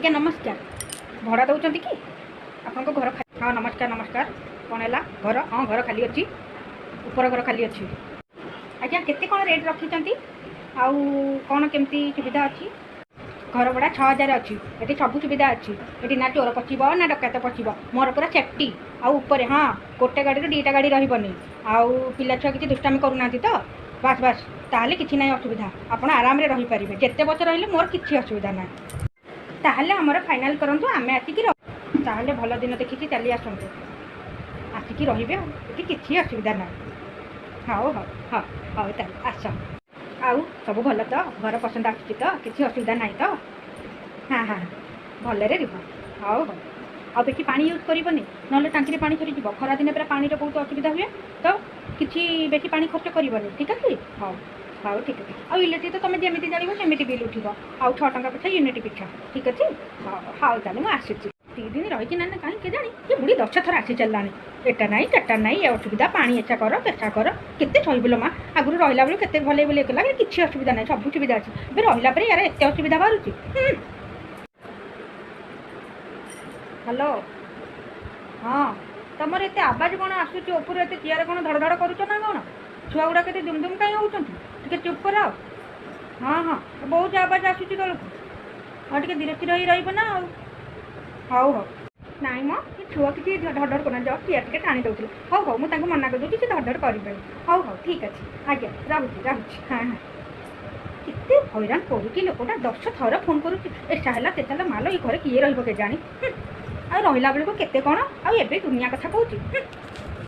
ଆଜ୍ଞା ନମସ୍କାର। ଭଡ଼ା ଦେଉଛନ୍ତି କି ଆପଣଙ୍କ ଘର? ହଁ, ନମସ୍କାର ନମସ୍କାର। କ'ଣ ହେଲା ଘର? ହଁ, ଘର ଖାଲି ଅଛି, ଉପର ଘର ଖାଲି ଅଛି। ଆଜ୍ଞା, କେତେ କ'ଣ ରେଟ୍ ରଖିଛନ୍ତି ଆଉ କ'ଣ କେମିତି ସୁବିଧା ଅଛି? ଘର ଭଡ଼ା 6000 ଅଛି। ଏଠି ସବୁ ସୁବିଧା ଅଛି। ଏଠି ନା ଚୋର ପଶିବ ନା ଡକାୟତ ପଶିବ। ମୋର ପୁରା ସେଫ୍ଟି। ଆଉ ଉପରେ, ହଁ, ଗୋଟେ ଗାଡ଼ିରୁ 2ଟା ଗାଡ଼ି ରହିବନି। ଆଉ ପିଲା ଛୁଆ କିଛି ଦୁଷ୍ଟାମି କରୁନାହାନ୍ତି ତ? ବାସ୍ ବାସ୍, ତାହେଲେ କିଛି ନାହିଁ ଅସୁବିଧା। ଆପଣ ଆରାମରେ ରହିପାରିବେ। ଯେତେ ବର୍ଷ ରହିଲେ ମୋର କିଛି ଅସୁବିଧା ନାହିଁ। ତାହେଲେ ଆମର ଫାଇନାଲ୍ କରନ୍ତୁ, ଆମେ ଆସିକି ତାହେଲେ ଭଲ ଦିନ ଦେଖିକି ଚାଲି ଆସନ୍ତୁ, ଆସିକି ରହିବେ। ଆଉ ଏଠି କିଛି ଅସୁବିଧା ନାହିଁ। ହଉ ହଉ, ହଁ, ହଉ ତାହେଲେ ଆସ। ଆଉ ସବୁ ଭଲ ତ? ଘର ପସନ୍ଦ ଆସୁଛି ତ? କିଛି ଅସୁବିଧା ନାହିଁ ତ? ହଁ, ଭଲରେ ରୁହ। ହଉ ହଉ। ଆଉ ବେଶୀ ପାଣି ୟୁଜ୍ କରିବନି, ନହେଲେ ଟାଙ୍କିରେ ପାଣି ସରିଯିବ। ଖରାଦିନେ ପୁରା ପାଣିର ବହୁତ ଅସୁବିଧା ହୁଏ ତ, କିଛି ବେଶୀ ପାଣି ଖର୍ଚ୍ଚ କରିବନି। ଠିକ୍ ଅଛି? ହଉ ହଉ, ଠିକ୍ ଅଛି। ଆଉ ଇଲେକ୍ଟ୍ରି ତ ତୁମେ ଯେମିତି ଜାଣିବ ସେମିତି ବିଲ୍ ଉଠିବ, ଆଉ 6 ଟଙ୍କା ପଛା ୟୁନିଟ୍ ପିଛା। ଠିକ୍ ଅଛି? ହଉ ହଉ, ତାହେଲେ ମୁଁ ଆସୁଛି। 2 ଦିନ ରହିଛି ନା ନା କାହିଁ କେଜାଣି, ଏ ବୁଢ଼ୀ 10 ଥର ଆସି ଚାଲିଲାଣି। ଏଟା ନାହିଁ, ସେଟା ନାହିଁ, ଏ ଅସୁବିଧା, ପାଣି ଏଚା କର, ସେଟା କର। କେତେ ସହିବୁଲ ମା? ଆଗରୁ ରହିଲା ବେଳକୁ କେତେ ଭଲ ବୋଲି କଲା, କିଛି ଅସୁବିଧା ନାହିଁ, ସବୁ ସୁବିଧା ଅଛି। ଏବେ ରହିଲା ପରେ ୟାର ଏତେ ଅସୁବିଧା ବାହାରୁଛି। ହ୍ୟାଲୋ, ହଁ, ତମର ଏତେ ଆବାଜ କ'ଣ ଆସୁଛି ଉପରୁ? ଏତେ ଚେୟାର କ'ଣ ଧଡ଼ ଧଡ଼ କରୁଛ ନା କ'ଣ? ଛୁଆ ଗୁଡ଼ା କେତେ ଦୁମ୍ ଦୁମ୍ କାହିଁ ହେଉଛନ୍ତି? ଟିକେ ଚୁପ୍ କରାଅ। ହଁ, ବହୁତ ଆବାଜ ଆସୁଛି ତଳକୁ। ଆଉ ଟିକେ ଧୀରେ ସ୍ଥିର ହେଇ ରହିବ ନା ଆଉ। ହଉ ହଉ। ନାଇଁ ମ, ଏ ଛୁଆ କିଛି ଧଡ଼ ଧଡ଼ କରୁନାହାନ୍ତି, ଜଷ୍ଟ ଚେୟାର ଟିକେ ଟାଣି ଦେଉଥିଲେ। ହଉ ହଉ, ମୁଁ ତାଙ୍କୁ ମନା କରିଦେଉଛି, ସେ ଧଡ଼ ଧଡ଼ କରିବେନି। ହଉ ହଉ, ଠିକ୍ ଅଛି ଆଜ୍ଞା, ରହୁଛି ରହୁଛି। ହଁ, କେତେ ହଇରାଣ କରୁଛି ଲୋକଟା, 10 ଥର ଫୋନ୍ କରୁଛି। ଏସା ହେଲା, ସେଟା ହେଲା। ମାଲ, ଏ ଘରେ କିଏ ରହିବ କେଜାଣି? ଆଉ ରହିଲା ବେଳକୁ କେତେ କ'ଣ, ଆଉ ଏବେ ଦୁନିଆ କଥା କହୁଛି।